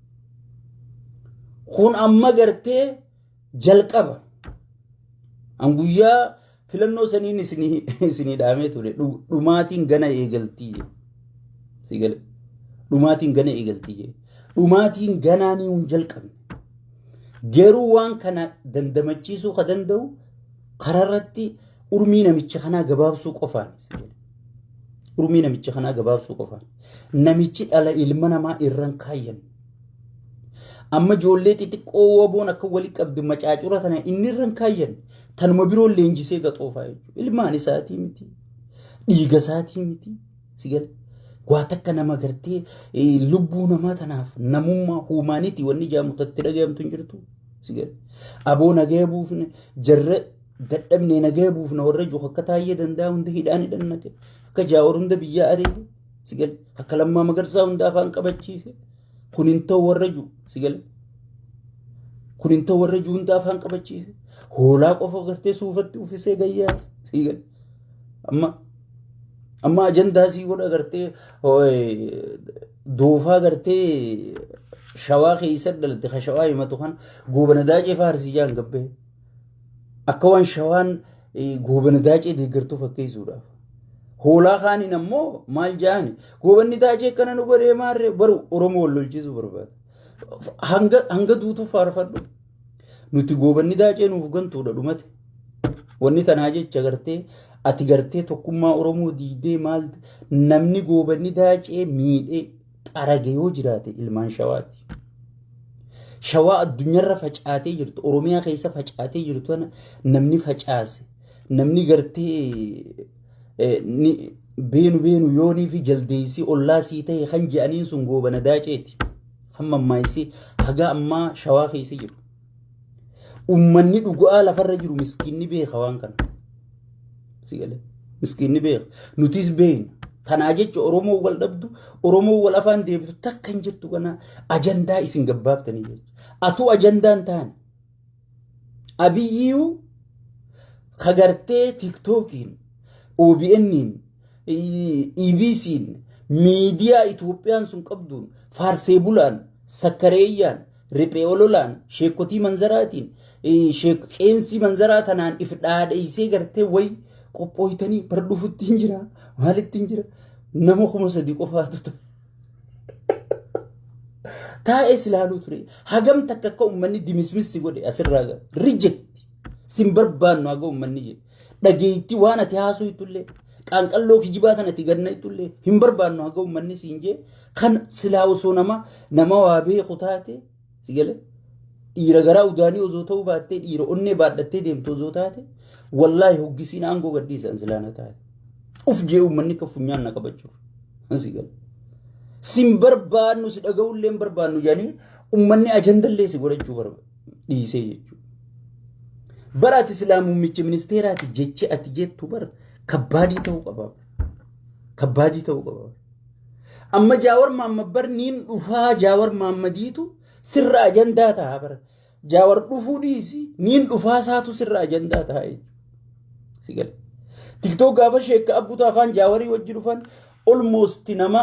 Speaker 1: Kun amma gartee jalqaba. An guyyaa filannoo saniin isinii dhaamee ture, dhumaatiin gana eegaltii jedhe. Si gale. Dhumaatiin gana eegaltii jedhe. Dhumaatiin ganaanii hin jalqabne. Garuu waan kana dandamachiisuu ka danda'u kararratti urmii namicha kanaa gabaabsuu qofaan. Si gale. Urmii namicha kanaa gabaabsuu qofaan. Namichi dhala ilma namaa irran kaayyan. Amma ijoollee xixiqqoo waboon akka wali qabdu macaacura tana inni irran kaayyan. Tanuma biroon leenjisee gaxoofaa jechuudha. Ilmaan isaatii miti. Dhiiga isaatii miti. Si gale. Waa takka nama gartee lubbuu namaa tanaaf namummaa humanity wanni jedhamu tatti dhagayamtu hin jirtu. Si gale. Aboo nagaya buufne, jarra dadhabnee nagaya buufne, warra jiru akka Taayyee Danda'a hunda hidhaan hidhan naqe. Akka Jaawar hunda biyyaa ari'e. Si gale. Akka Lammaa Magarsaa hunda afaan qabachiise. Kun hin ta'u warra jiru. Si gale. Kun hin ta'u warra jiru hunda afaan qabachiise. Hoolaa qofa gartee suufatti uffisee gayyaase. Si gale. Amma Amma ajandaa sii godha gartee doofaa gartee Shawaa keessa dhalatte ka Shawaa himatu kan Goobana Daacee faarsii jaan gabbee. Akka waan Shawaan Goobana Daacee deeggartuu fakkeessuudhaaf. Hoolaa kaaniin ammoo maal jaani Goobanni Daacee akkana nu godhee maarree baru Oromoo wal lolchiisuu barbaada. Hanga duutuu faarfadhu. Nuti Goobanni Daacee nuuf gantuudha dhumate. Wanni tanaa jecha gartee ati gartee tokkummaa Oromoo diidee maal namni Goobanni Daacee miidhee xarage yoo jiraate ilmaan Shawaati. Shawaa addunyaarra facaatee jirtu, Oromiyaa keessa facaatee jirtu tana namni facaase, namni gartee beenu beenu yoonii fi jaldeessii ollaa sii ta'e kan je'aniin sun Goobana Daaceeti. Kan mammaayisii haga ammaa Shawaa keessa jiru. Ummanni dhugaa lafarra jiru miskiinni beeka waan kana. Si galee? Miskiinni beeka. Nutis beekna. Tanaa jecha Oromoo wal dhabdu, Oromoo wal afaan deebitu takka hin jirtu kana ajandaa isin gabbaaftanii jecha. Atuu ajandaan taane. Abiyyuu kagartee TikTokiin, OBN'n, EBC'n, miidiyaa Itoophiyaan sun qabduun, faarsee bulaan, sakkareeyyaan, riphee ololaan, sheekotii manzaraatiin, qeensii manzaraa tanaan if dhaadheessee gartee wayi qophooytanii bar dhufutti hin jira, maalitti hin jira, nama 3000 qofaatu ta'a. Taa'ee silaaluu ture. Hagam takka akka uummanni dimismissi godhe asirraa gara. Reject. Sin barbaannu haga uummanni jedhe. Dhageettii waan ati haasoo itullee qaanqalloo kijibaa tan ati ganna itullee hin barbaannu haga uummanni siin jee kan silaa osoo nama waa beeku taate si galee dhiira garaa udaanii osoo ta'uu baattee dhiira onnee baadhattee deemtu osoo taate wallaahi hoggisiin aangoo gadhiisan silaana taate. Uf jee uummanni akka funyaan na qabachuuf. Si galee. Sin barbaannu si dhaga'ullee hin barbaannu jedhanii uummanni ajandallee si godhachuu barbaada dhiisee jechuudha. Bara ati silaa muummicha ministeeraati jechi ati jettu bara kabbaadii ta'uu qaba. Kabbaadii ta'uu qaba. Amma Jaawar Maammad bar niin dhufaa Jaawar Maammadiitu sirra ajandaa ta'a bara. Jaawar dhufuu dhiisi niin dhufaa isaatu sirra ajandaa ta'a jechuudha. Si gala. TikTok gaafa sheekka abbutaa afaan Jaawarii wajji dhufan almost nama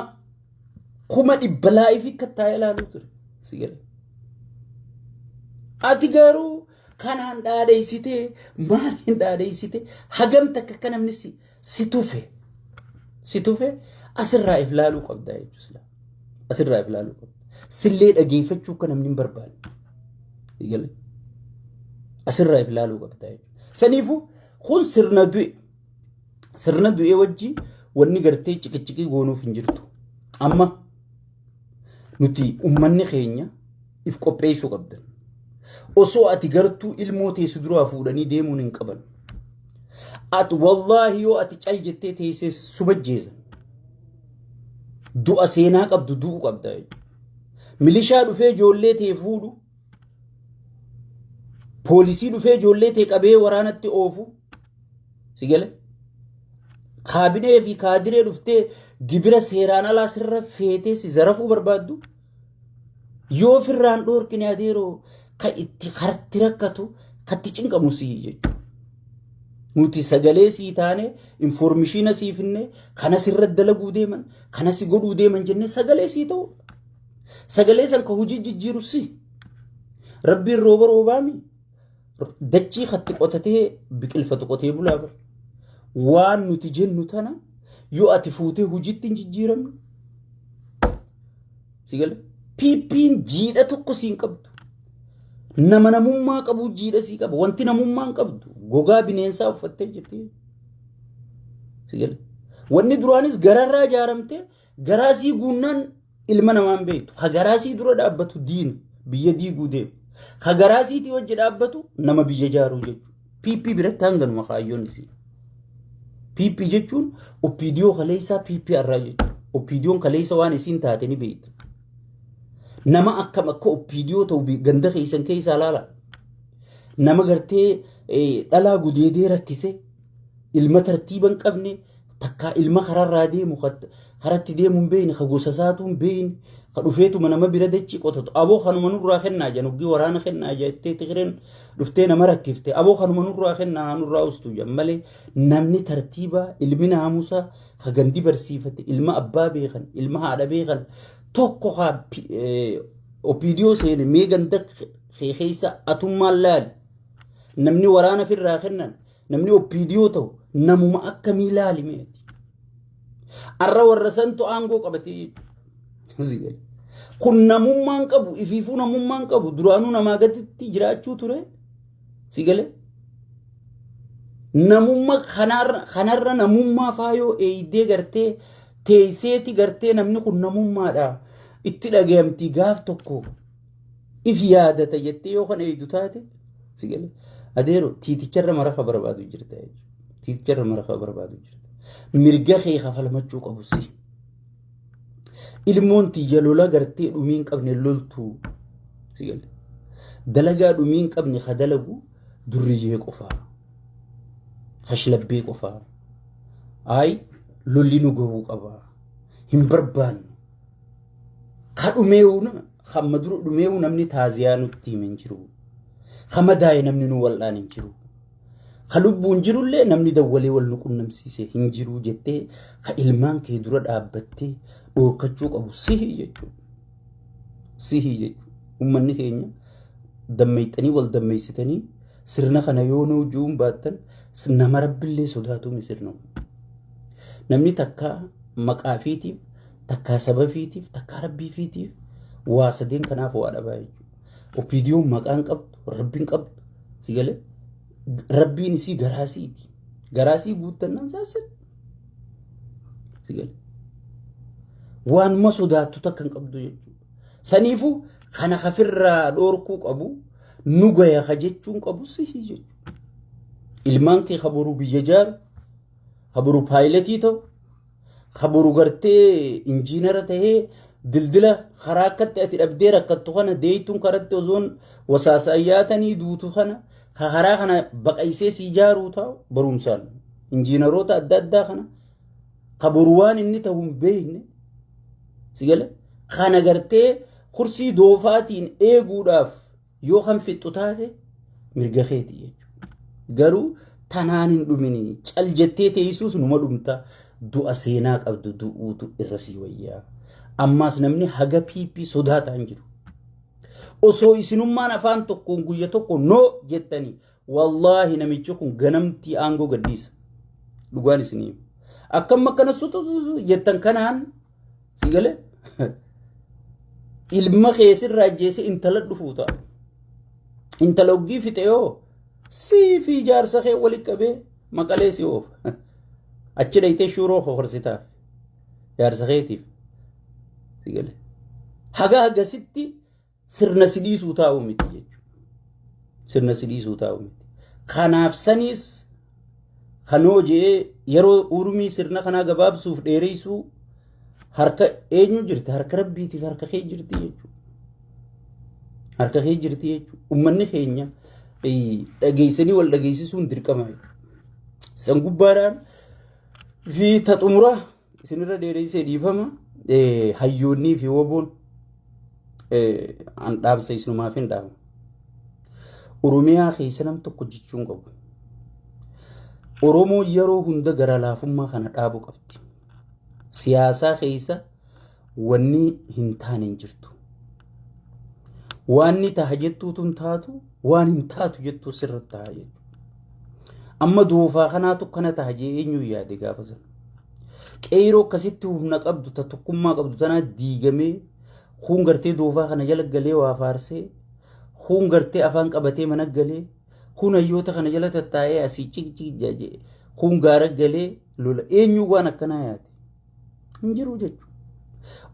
Speaker 1: 100,000 live akka taa'ee ilaaluu ture. Si gala. Ati garuu kanaan dhaadheessitee maaliin dhaadheessitee hagam takka akka namni si tufe asirraa if laaluu qabda jechuudha. Asirraa if laaluu qabda. Sillee dhageeffachuu akka namni hin barbaanne. Si gala. Asirraa if laaluu qabda jechuudha. Saniifuu kun sirna du'e. Sirna du'e wajji wanni gartee ciqiciqii goonuuf hin jirtu. Amma nuti ummanni keenya if qopheessuu qabdan. Osoo ati gartuu ilmoo teessu duraa fuudhanii deemuun hin qaban. Ati wallaahi yoo ati cal jettee teessee subajjeesan. Du'a seenaa qabdu du'uu qabda jechuudha. Milishaa dhufee ijoollee tee fuudhu. Poolisii dhufee ijoollee tee qabee waraanatti oofu. Si gale? Kaabinee fi kaadiree dhuftee gibira seeraan alaa sirra feetee si zarafuu barbaaddu. Yoo firraan dhoorkine adeeroo ka itti harti rakkatu katti cinqamu sii jechuudha. Nuti sagalee sii taane information sii finne kana sirra dalaguu deeman kana si godhuu deeman jennee sagalee sii ta'u. Sagalee san ka hojii jijjiiru si. Rabbiin rooba roobaami. Dachii katti qotatee biqilfatu qotee bulaa bara. Waan nuti jennu tana yoo ati fuutee hojiitti hin jijjiiramne. Si gale? PP'n jiidha tokko siin qabdu. Nama namummaa qabu jiidha sii qaba. Wanti namummaa hin qabdu gogaa bineensaa uffattee jirti. Si gale? Wanni duraanis gararraa ijaaramtee garaa sii guunnaan ilma namaan beektu. Ka garaa sii dura dhaabbatu diina biyya diiguu deemu. Ka garaa siitii wajji dhaabbatu nama biyya ijaaruu jechuudha. PP biratti hanganuma kaayyoon isii. PP jechuun OPDO kaleessaa PP irraa jechuudha. OPDOn kaleessa waan isiin taate ni beekta. Nama akkam akka OPDO ta'u ganda keessan keessaa laala. Nama gartee dhalaa gudeedee rakkise ilma tartiiba hin qabne Takkaa ilma kararraa deemu karatti deemu hin beeyne, ka gosa isaatuu hin beeyne, ka dhufeetuma nama bira dachii qotatu. Aboo kanuma nurraa kennaa jedhan, hoggii waraana kennaa jettee Tigreen dhuftee nama rakkifte, aboo kanuma nurraa kennaa haa nurraa ustu jedhan malee, namni tartiibaa, ilmi naamusaa, ka gandi barsiifate, ilma abbaa beekan, ilma haadha beekan tokko ka OPDO seene mee ganda kee keessa atummaan laali. Namni waraana firraa kennan, namni OPDO ta'u namuma akkamii laali meeti. Arra warra santu aangoo qabatee jechuudha. Kun namummaan qabu, ifiifuu namummaan qabu, duraanuu namaa gaditti jiraachuu ture. Si galee? Namummaa kanarra namummaa faayoo eeydee gartee teesseeti gartee namni kun namummaadha itti dhagayamti, gaaf tokko if yaadata jettee yoo kan eeydu taate, si galee? Adeero, tiiticharra marafa barbaadu jirta jechuudha. Tiiticharra marafa barbaadu jirta. Mirga kee kafalmachuu qabu si. Ilmoon tiyya lola gartee dhumii hin qabne loltuu. Si galee? Dalagaa dhumii hin qabne ka dalagu durriyyee qofaa. Kashlabbee qofaa. Ayi, lolli nu gahuu qaba. Hin barbaannu. Ka dhumeewu, hamma dura dhumeewu namni taaziyaa nutti hime hin jiru. Ka madaa'e namni nu wal'aan hin jiru. Ka lubbuun jirullee namni dawwalee wal nu qunnamsiise hin jiru jettee ka ilmaan kee dura dhaabbattee dhoorkachuu qabu sihi jechuudha. Sihi jechuudha. Uummanni keenya dammeeyxanii wal dammeessitanii sirna kana yoo nuu ju'uun baattan, nama rabbillee sodaatuumi sirna. Namni takkaa maqaa fiitiif, takkaa saba fiitiif, takkaa rabbii fiitiif, waa sadeen kanaaf waa dhabaa jechuudha. OPDOn maqaan qabdu, rabbiin qabdu, si galee, rabbiin isii garaasiiti. Garaasii guuttannaan saasset. Si galee. Waanuma sodaattu takka hin qabdu jechuudha. Saniifuu kana kafirraa dhoorkuu qabu, nu gaya ka jechuun qabu sihi jechuudha. Ilmaan kee ka boru biyya jaaru, ka boru paayiletii ta'u, ka boru gartee injiinara tahee dildila karaa akkatti ati dhabdee rakkattu kana, deeytuun karatti osoon wasaasaan yaatanii duutu kana, ka karaa kana baqaysee sii jaaruu ta'u, barumsaan injiinaroota adda addaa kana ka boru waan inni ta'u hin beekne, si gale, kana gartee kursii doofaatiin eeguudhaaf yoo kan fixxu taate mirga keeti jechuudha. Garuu tanaan hin dhumini, cal jettee teessuus numa dhumta, du'a seenaa qabdu du'uutu irra sii wayyaa. Ammaas namni haga PP sodaataa hin jiru. Osoo isinummaan afaan tokkoon guyya tokko no jettanii, wallaahi namichi kun ganamtii aangoo gadhiisa. Dhugaan isinii. Akkam akkana sutu jettan kanaan, si galee, ilma keessirraa ajjeese intala dhufuu ta'a. Intala oggii fixe yoo sii fi jaarsa kee walitti qabee maqalee si oofa. Achi dhayitee shuuroo hohorsitaaf jaarsa keetiif. Si galee. Haga hagasitti sirna si dhiisuu taa'u miti jechuudha. Sirna si dhiisuu taa'u miti. Kanaaf saniis kanoo je'ee yeroo urmii sirna kanaa gabaabsuuf dheereessuu harka eenyu jirti? Harka rabbiitiif harka kee jirti jechuudha. Harka kee jirti jechuudha. Uummanni keenya dhageessanii wal dhageessisuun dirqama jechuudha. San gubbaadhaan fi ta xumura isinirra dheereessee dhiifama, hayyoonnii fi woboon an dhaabsa isinumaaf hin dhaama. Oromiyaa keessa nam tokko jechuun qabu. Oromoo yeroo hunda gara laafummaa kana dhaabuu qabdi. Siyaasaa keessa wanni hin taane hin jirtu. Waan ni taha jettuutu hin taatu, waan hin taatu jettuu sirra taha jechuudha. Amma doofaa kanaatu kana taha jee eenyuun yaade gaafa sana? Qeeroo akkasitti humna qabdu, ta tokkummaa qabdu tanaa diigamee, kuun gartee doofaa kana jala galee waa faarsee, kuun gartee afaan qabatee mana galee, kuun hayyoota kana jala tattaa'ee asii cik cik jee, kuun gaara galee lola, eenyuu waan akkanaa yaade? Hin jiru jechuudha.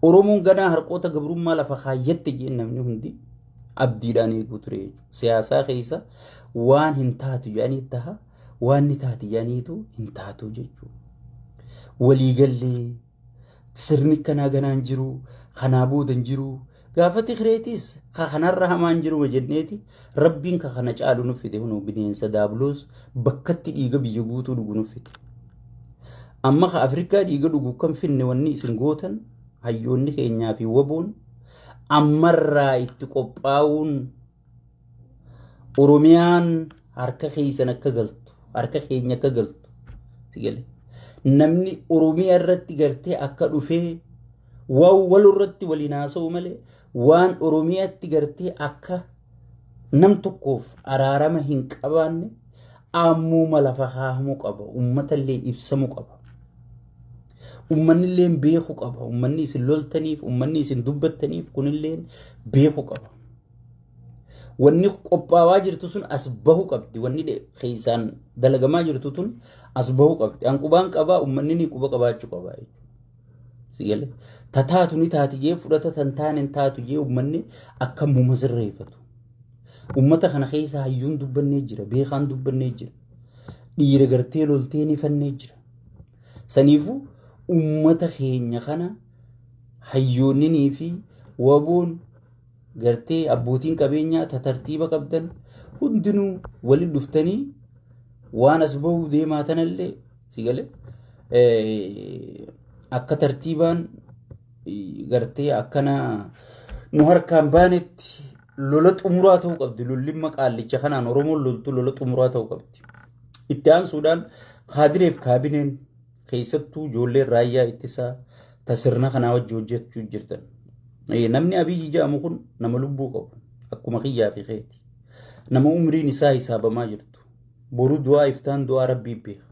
Speaker 1: Oromoon ganaa harqoota gabrummaa lafa kaayyatte jeen namni hundi abdiidhaan eeguu ture jechuudha. Siyaasaa keessa waan hin taatu jedhanii taha, waan ni taati jedhaniitu hin taatu jechuudha. Waliigallee sirni kanaa ganaan jiru, kanaa booda hin jiru. Gaafa Tigireetis ka kanarra hamaan jiru jenneeti, rabbiin ka kana caalu nuuf fide, hunoo bineensa daabloos bakkatti dhiiga biyya guutuu dhugu nuuf fide. Amma ka Afrikaa dhiiga dhugu kan finne wanni isin gootan hayyoonni keenyaa fi waboon ammarraa itti qophaa'uun Oromiyaan harka keessan akka galtu, harka keenya akka galtu si gale. Namni Oromiyaa irratti gartee akka dhufee waan wal irratti waliin haasa'u malee waan Oromiyaatti gartee akka nam tokkoof araarama hin qabaanne ammuma lafa kaa'amuu qaba. Uummata illee ibsamuu qaba. Uummanni illee beekuu qaba. Uummanni isin loltaniif, uummanni isin dubbattaniif kunillee beekuu qaba. Wanni qophaawaa jirtu sun as bahuu qabdi. Wanni keessaan dalagamaa jirtu tun as bahuu qabdi. An qubaan qabaa, uummanni ni quba qabaachuu qaba jechuudha. Si galee? Tataatu ni taati jee fudhata, tan taane hin taatu jee uummanni akka muma sirreeffatu. Uummata kana keessa hayyuun dubbannee jira, beekaan dubbannee jira. Dhiira gartee loltee ni fannee jira. Saniifuu uummata keenya kana hayyoonninii fi waboon gartee abbootiin qabeenyaa tatartiiba qabdan hundinuu waliin dhuftanii waan as bahuu deemaa tanallee si galee akka tartiibaan gartee akkana nu harkaan baanetti lola xumuraa ta'uu qabdi. Lollimma qaallicha kanaan Oromoon loltu lola xumuraa ta'uu qabdi. Itti aansuudhaan kaadireef kaabineen keessattuu ijoolleen raayyaa ittisaa ta sirna kanaa wajji hojjechuu jirtan. Namni Abiyyi jedhamu kun nama lubbuu qabu akkuma kiyyaa fi keeti. Nama umriin isaa hisaabamaa jirtu. Boru du'aa iftaan du'aa rabbii beeka.